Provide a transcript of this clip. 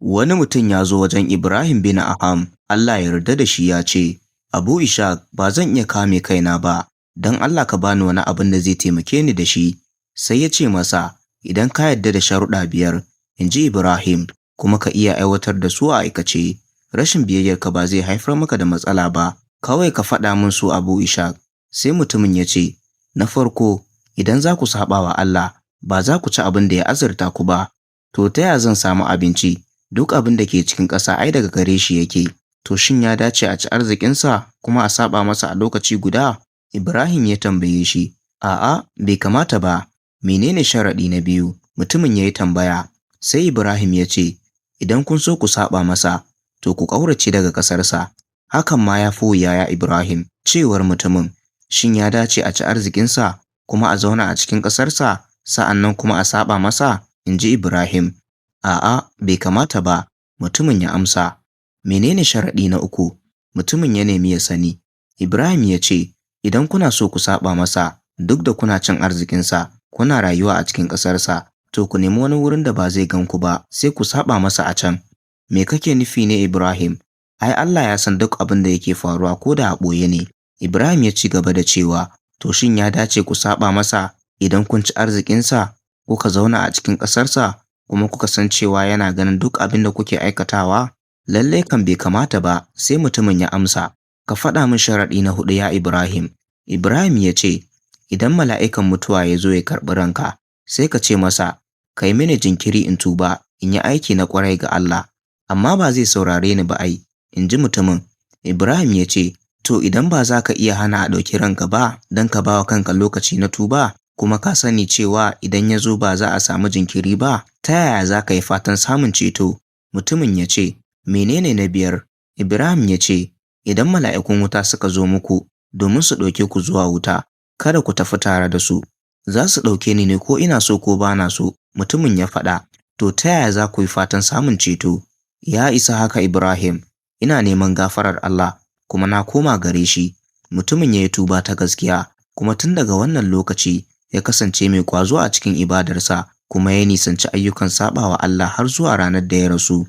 Wani mutum ya zo wajen Ibrahim bin Aham, Allah ya yarda da shi ya ce, Abu Ishaq ba zan iya kame kaina ba, don Allah ka bani wani abin da zai taimake ni da shi. Sai ya ce masa, idan ka yarda da sharuɗa 5, in ji Ibrahim, kuma ka iya aiwatar da su a aikace, rashin biyayyarka ba zai haifar maka da matsala ba, kawai ka faɗa min su Abu Ishaq. Sai mutumin ya ce, na farko, idan za ku saɓa wa Allah, ba za ku ci abin da ya azurta ku ba, to ta ya zan samu abinci? Duk abin da ke cikin ƙasa ai daga gare shi yake. To shin ya dace a ci arzikinsa kuma a saɓa masa a lokaci guda? Ibrahim ya tambaye shi, a'a, bai kamata ba. Menene sharaɗi na biyu? Mutumin ya yi tambaya. Sai Ibrahim ya ce, idan kun so ku saɓa masa, to ku ƙaurace daga ƙasarsa. Hakan ma ya fi wuya ya Ibrahim, cewar mutumin. Shin ya dace a ci arzikinsa kuma a zauna a cikin ƙasarsa, sa'an nan kuma a saɓa masa? In ji Ibrahim. A'a, bai kamata ba, mutumin ya amsa. Menene sharaɗi na uku? Mutumin ya nemi ya sani. Ibrahim ya ce, idan kuna so ku saɓa masa, duk da kuna cin arzikinsa, kuna rayuwa a cikin ƙasarsa, to ku nemi wani wurin da ba zai gan ku ba, sai ku saɓa masa a can. Me kake nufi ne Ibrahim? Ai Allah ya san duk abin da yake faruwa ko da a ɓoye ne. Ibrahim ya ci gaba da cewa, to shin ya dace ku saɓa masa idan kun ci arzikinsa, kuka zauna a cikin ƙasarsa, kuma kuka san cewa yana ganin duk abin da kuke aikatawa? Lallai kan bai kamata ba, sai mutumin ya amsa. Ka faɗa min sharaɗi na huɗu ya Ibrahim. Ibrahim ya ce, idan mala'ikan mutuwa ya zo ya karɓi ranka, sai ka ce masa, ka yi mini jinkiri in tuba, in yi aiki na ƙwarai ga Allah. Amma ba zai saurare ni ba ai, in ji mutumin. Ibrahim ya ce, to idan ba za ka iya hana a ɗauki ranka ba don ka ba wa kanka lokaci na tuba, kuma ka sani cewa idan ya zo ba za a samu jinkiri ba, ta yaya za ka yi fatan samun ceto? Mutumin ya ce, menene na biyar? Ibrahim ya ce, idan mala'ikun wuta suka zo muku domin su ɗauke ku zuwa wuta, kada ku tafi tare da su. Za su ɗauke ni ne ko ina so ko ba na so, mutumin ya faɗa. To ta yaya za ku yi fatan samun ceto? Ya isa haka Ibrahim, ina neman gafarar Allah, kuma na koma gare shi. Mutumin ya yi tuba ta gaskiya, kuma tun daga wannan lokaci ya kasance mai ƙwazo a cikin ibadarsa, kuma ya nisanci ayyukan saɓawa Allah har zuwa ranar da ya rasu.